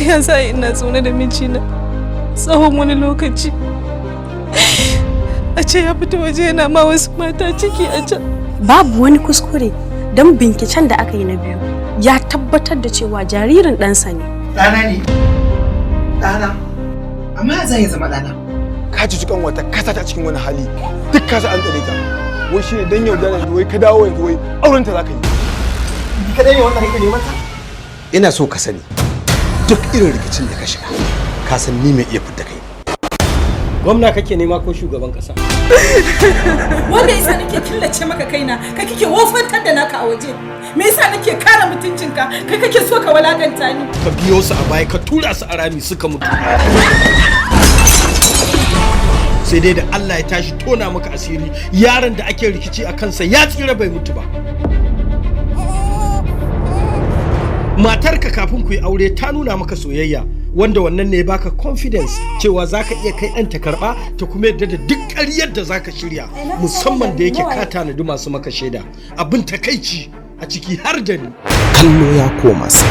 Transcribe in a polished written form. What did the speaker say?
Ya sa ina zaune da mijina tsawon wani lokaci, a ce ya fita waje yana ma wasu mata ciki a can. Babu wani kuskure, don binciken da aka yi na biyu ya tabbatar da cewa jaririn ɗansa ne. Ɗana ne, ɗana, amma zai zama ɗana. Ka ci cikin wata kasa ta cikin wani hali, duk ka sa an tsare ta. Wai shine dan yaudara yanzu, wai ka dawo yanzu, wai auren ta zaka yi? Ni kadai ne wanda kake neman ta? Ina so ka sani, duk irin rikicin da ka shiga, ka san ni mai iya fidda kai. Gwamna kake nema ko shugaban kasa? Wanda yasa nake killace maka kaina, kai kake wofantar da naka a waje. Me yasa nake kare mutuncinka, kai kake so ka walakanta ni? Ka biyo su a baya, ka tura su a rami, suka mutu. Sai dai da Allah ya tashi tona maka asiri, yaron da ake rikici a kansa ya tsira, bai mutu ba. Matarka kafin ku yi aure ta nuna maka soyayya, wanda wannan ne ya baka confidence cewa zaka iya kai ɗan ta karɓa, ta kuma yadda da duk ƙaryar da zaka shirya, musamman da yake ka tanadi masu maka shaida. Abin takaici, a ciki har da ni. Kallo ya koma sa.